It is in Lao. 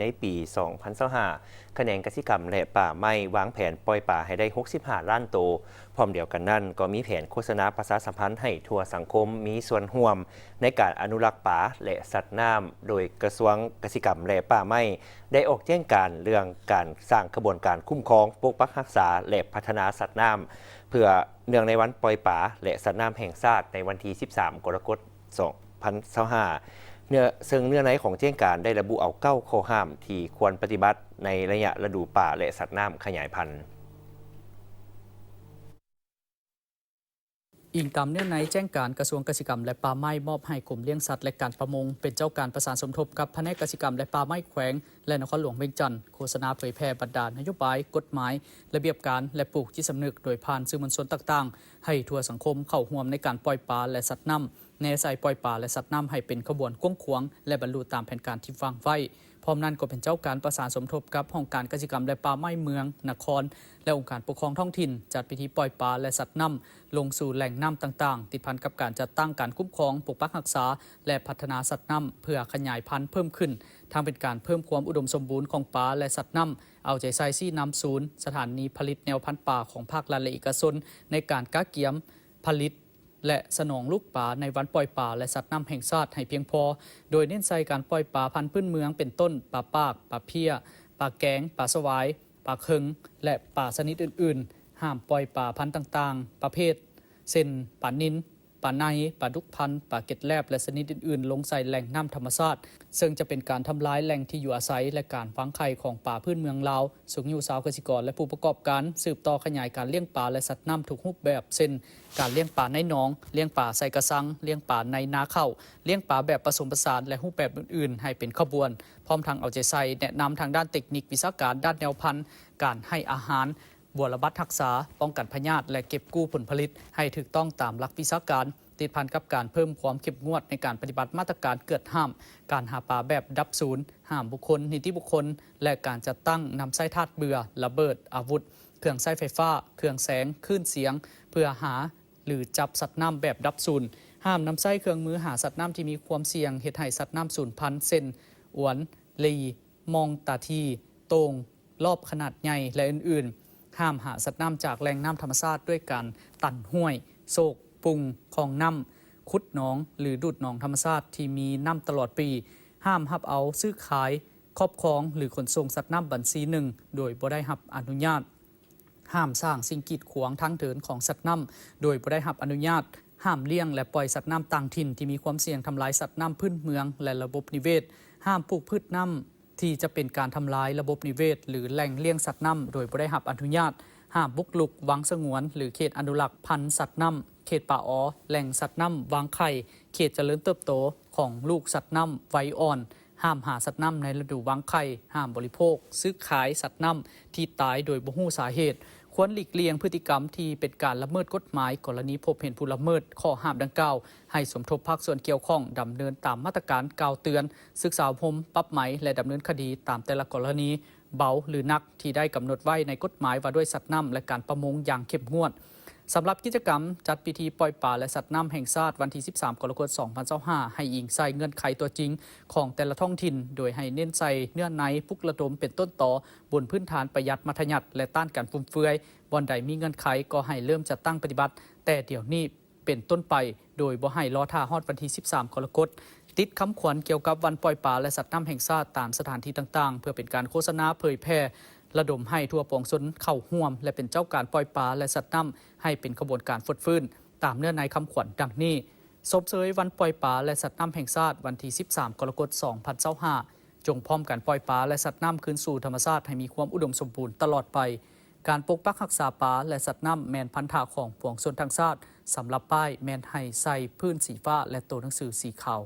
ໃນປີສອງພັນຊາວຫ້າ ຂະແໜງກະສິກຳ ແລະ ປ່າໄມ້ ວາງແຜນປ່ອຍປາໃຫ້ໄດ້ຫົກສິບຫ້າລ້ານໂຕ. ພ້ອມດຽວກັນນັ້ນ ກໍມີແຜນໂຄສະນາປະຊາສຳພັນໃຫ້ທົ່ວສັງຄົມມີສ່ວນຮ່ວມໃນການອະນຸລັກປາ ແລະ ສັດນ້ຳ, ໂດຍກະຊວງກະສິກຳ ແລະ ປ່າໄມ້ ໄດ້ອອກແຈ້ງການເລື່ອງການສ້າງຂະບວນການຄຸ້ມຄອງ, ປົກປັກຮັກສາ ແລະ ພັດທະນາສັດນ້ຳ ເພື່ອເນື່ອງໃນວັນປ່ອຍປາ ແລະ ສັດນ້ຳແຫ່ງຊາດ ໃນວັນທີສິບສາມ ກໍລະກົດ ສອງພັນຊາວຫ້າ ເນື້ອ ເຊິ່ງເນື້ອໃນຂອງແຈ້ງການໄດ້ລະບຸເອົາເກົ້າຂໍ້ຫ້າມທີ່ຄວນປະຕິບັດໃນໄລຍະລະດູປາ ແລະ ສັດນ້ຳຂະຫຍາຍພັນ. ອີງຕາມເນື້ອໃນແຈ້ງການ, ກະຊວງກະສິກຳ ແລະ ປ່າໄມ້ ມອບໃຫ້ກົມລ້ຽງສັດ ແລະ ການປະມົງ ເປັນເຈົ້າການປະສານສົມທົບກັບພະແນກກະສິກຳ ແລະ ປ່າໄມ້ແຂວງ ແລະ ນະຄອນຫຼວງວຽງຈັນ ໂຄສະນາເຜີຍແຜ່ບັນດານະໂຍບາຍ, ກົດໝາຍ, ລະບຽບການ ແລະ ປູກຈິດສຳນຶກໂດຍຜ່ານສື່ມວນຊົນຕ່າງໆ ໃຫ້ທົ່ວສັງຄົມເຂົ້າຮ່ວມໃນການປ່ອຍປາ ແລະ ສັດນ້ຳ, ແນໃສ່ປ່ອຍປາ ແລະ ສັດນ້ຳໃຫ້ເປັນຂະບວນກວ້າງຂວາງ ແລະ ບັນລຸຕາມແຜນການທີ່ວາງໄວ້. ພ້ອມນັ້ນກໍເປັນເຈົ້າການປະສານສົມທົບກັບຫ້ອງການກະສິກຳ ແລະ ປ່າໄມ້ເມືອງ, ນະຄອນ ແລະ ອົງການປົກຄອງທ້ອງຖິ່ນ ຈັດພິທີປ່ອຍປາ ແລະ ສັດນ້ຳລົງສູ່ແຫຼ່ງນ້ຳຕ່າງໆ, ຕິດພັນກັບການຈັດຕັ້ງການຄຸ້ມຄອງ, ປົກປັກຮັກສາ ແລະ ພັດທະນາສັດນ້ຳ ເພື່ອຂະຫຍາຍພັນເພີ່ມຂຶ້ນ, ທັງເປັນການເພີ່ມຄວາມອຸດົມສົມບູນຂອງປາ ແລະ ສັດນ້ຳ, ເອົາໃຈໃສ່ຊີ້ນຳສູນ, ສະຖານນີຜະລິດແນວພັນປາຂອງພາກລັດ ແລະ ເອກະຊົນ ໃນການກະກຽມຜະລິດ ແລະ ສະໜອງລູກປາໃນວັນປ່ອຍປາ ແລະ ສັດນ້ຳແຫ່ງຊາດໃຫ້ພຽງພໍ, ໂດຍເນັ້ນໃສ່ການປ່ອຍປາພັນພື້ນເມືອງ ເປັນຕົ້ນ ປາປາກ, ປາເພຍ, ປາແກງ, ປາສະຫວາຍ, ປາເຄິງ ແລະ ປາຊະນິດອື່ນໆ. ຫ້າມປ່ອຍປາພັນຕ່າງໆປະເພດ ເຊັ່ນ ປານິນ, ປາໄນ, ປາດຸກພັນ, ປາເກັດແລບ ແລະ ຊະນິດອື່ນໆ ລົງໃສ່ແຫຼ່ງນ້ຳທຳມະຊາດ, ເຊິ່ງຈະເປັນການທຳລາຍແຫຼ່ງທີ່ຢູ່ອາໄສ ແລະ ການວາງໄຂ່ຂອງປາພື້ນເມືອງລາວ, ຊຸກຍູ້ຊາວກະສິກອນ ແລະ ຜູ້ປະກອບການ ສືບຕໍ່ຂະຫຍາຍການລ້ຽງປາ ແລະ ສັດນ້ຳທຸກຮູບແບບ ເຊັ່ນ ການລ້ຽງປາໃນໜອງ, ລ້ຽງປາໃສ່ກະຊັງ, ລ້ຽງປາໃນນາເຂົ້າ, ລ້ຽງປາແບບປະສົມປະສານ ແລະ ຮູບແບບອື່ນໆ ໃຫ້ເປັນຂະບວນ, ພ້ອມທັງເອົາໃຈໃສ່ແນະນຳທາງດ້ານເຕັກນິກວິຊາການ, ດ້ານແນວພັນ, ການໃຫ້ອາຫານ, ບົວລະບັດຮັກສາ, ປ້ອງກັນພະຍາດ ແລະ ເກັບກູ້ຜົນຜະລິດໃຫ້ຖືກຕ້ອງຕາມຫຼັກວິຊາການ, ຕິດພັນກັບການເພີ່ມຄວາມເຂັ້ມງວດໃນການປະຕິບັດມາດຕະການກວດຫ້າມການຫາປາແບບດັບສູນ, ຫ້າມບຸກຄົນ, ນິຕິບຸກຄົນ ແລະ ການຈັດຕັ້ງນຳໃຊ້ທາດເບື່ອ, ລະເບີດ, ອາວຸດ, ເຄື່ອງໃຊ້ໄຟຟ້າ, ເຄື່ອງແສງ, ຄື້ນສຽງ ເພື່ອຫາ ຫຼື ຈັບສັດນ້ຳແບບດັບສູນ, ຫ້າມນຳໃຊ້ເຄື່ອງມືຫາສັດນ້ຳທີ່ມີຄວາມສ່ຽງເຮັດໃຫ້ສັດນ້ຳສູນພັນ ເຊັ່ນ ອວນ, ລີ, ມອງຕາຖີ່, ໂຕ່ງ, ລອບຂະໜາດໃຫຍ່ ແລະ ອື່ນໆ. ຫ້າມຫາສັດນ້ຳຈາກແຫຼ່ງນ້ຳທຳມະຊາດດ້ວຍການຕັນຫ້ວຍ, ໂຊກ, ປຸງ, ຄອງນ້ຳ, ຂຸດໜອງ ຫຼື ດູດໜອງທຳມະຊາດທີ່ມີນ້ຳຕະຫຼອດປີ. ຫ້າມຮັບເອົາ, ຊື້ຂາຍ, ຄອບຄອງ ຫຼື ຂົນສົ່ງສັດນ້ຳບັນຊີໜຶ່ງໂດຍບໍ່ໄດ້ຮັບອະນຸຍາດ. ຫ້າມສ້າງສິ່ງກີດຂວາງທາງເດີນຂອງສັດນ້ຳໂດຍບໍ່ໄດ້ຮັບອະນຸຍາດ. ຫ້າມລ້ຽງ ແລະ ປ່ອຍສັດນ້ຳຕ່າງຖິ່ນທີ່ມີຄວາມສ່ຽງທຳລາຍສັດນ້ຳພື້ນເມືອງ ແລະ ລະບົບນິເວດ. ຫ້າມປູກພືດນ້ຳ ທີ່ຈະເປັນການທຳລາຍລະບົບນິເວດ ຫຼື ແຫຼ່ງລ້ຽງສັດນ້ຳໂດຍບໍ່ໄດ້ຮັບອະນຸຍາດ, ຫ້າມບຸກລຸກວັງສະຫງວນ ຫຼື ເຂດອະນຸລັກພັນສັດນ້ຳ, ເຂດປ່າອໍ, ແຫຼ່ງສັດນ້ຳວາງໄຂ່, ເຂດຈະເລີນເຕີບໂຕຂອງລູກສັດນ້ຳໄວອ່ອນ, ຫ້າມຫາສັດນ້ຳໃນລະດູວາງໄຂ່, ຫ້າມບໍລິໂພກ, ຊື້ຂາຍສັດນ້ຳທີ່ຕາຍໂດຍບໍ່ຮູ້ສາເຫດ. ຄວນຫຼີກລ່ຽງພຶດຕິກຳທີ່ເປັນການລະເມີດກົດໝາຍ. ກໍລະນີພົບເຫັນຜູ້ລະເມີດຂໍ້ຫ້າມດັ່ງກ່າວ, ໃຫ້ສົມທົບພາກສ່ວນກ່ຽວຂ້ອງດຳເນີນຕາມມາດຕະການກ່າວເຕືອນ, ສຶກສາອົບຮົມ, ປັບໃໝ ແລະ ດຳເນີນຄະດີຕາມແຕ່ລະກໍລະນີເບົາ ຫຼື ໜັກ ທີ່ໄດ້ກຳນົດໄວ້ໃນກົດໝາຍວ່າດ້ວຍສັດນ້ຳ ແລະ ການປະມົງຢ່າງເຂັ້ມງວດ. ສຳລັບກິດຈະກຳຈັດພິທີປ່ອຍປາ ແລະ ສັດນ້ຳແຫ່ງຊາດ ວັນທີສິບສາມ ກໍລະກົດ ສອງພັນຊາວຫ້າ ໃຫ້ອີງໃສ່ເງື່ອນໄຂຕົວຈິງຂອງແຕ່ລະທ້ອງຖິ່ນ, ໂດຍໃຫ້ເນັ້ນໃສ່ເນື້ອໃນປຸກລະດົມເປັນຕົ້ນຕໍ ບົນພື້ນຖານປະຢັດມັດທະຍັດ ແລະ ຕ້ານການຟຸມເຟືອຍ. ບ່ອນໃດມີເງື່ອນໄຂກໍໃຫ້ເລີ່ມຈັດຕັ້ງປະຕິບັດແຕ່ດຽວນີ້ ເປັນຕົ້ນໄປ ໂດຍບໍ່ໃຫ້ລໍຖ້າຮອດວັນທີສິບສາມ ກໍລະກົດ. ຕິດຄຳຂວັນກ່ຽວກັບວັນປ່ອຍປາ ແລະ ສັດນ້ຳແຫ່ງຊາດຕາມສະຖານທີ່ຕ່າງໆ ເພື່ອເປັນການໂຄສະນາເຜີຍແຜ່ ລະດົມໃຫ້ທົ່ວປວງຊົນເຂົ້າຮ່ວມ ແລະ ເປັນເຈົ້າການປ່ອຍປາ ແລະ ສັດນ້ຳໃຫ້ເປັນຂະບວນການຟົດຟື້ນ ຕາມເນື້ອໃນຄຳຂວັນດັ່ງນີ້: ຊົມເຊີຍວັນປ່ອຍປາ ແລະ ສັດນ້ຳແຫ່ງຊາດ ວັນທີສິບສາມ ກໍລະກົດ ສອງພັນຊາວຫ້າ ຈົ່ງພ້ອມກັນປ່ອຍປາ ແລະ ສັດນ້ຳຄືນສູ່ທຳມະຊາດໃຫ້ມີຄວາມອຸດົມສົມບູນຕະຫຼອດໄປ. ການປົກປັກຮັກສາປາ ແລະ ສັດນ້ຳແມ່ນພັນທະຂອງປວງຊົນທັງຊາດ. ສຳລັບປ້າຍແມ່ນໃຫ້ໃສ່ພື້ນສີຟ້າ ແລະ ໂຕໜັງສືສີຂາວ.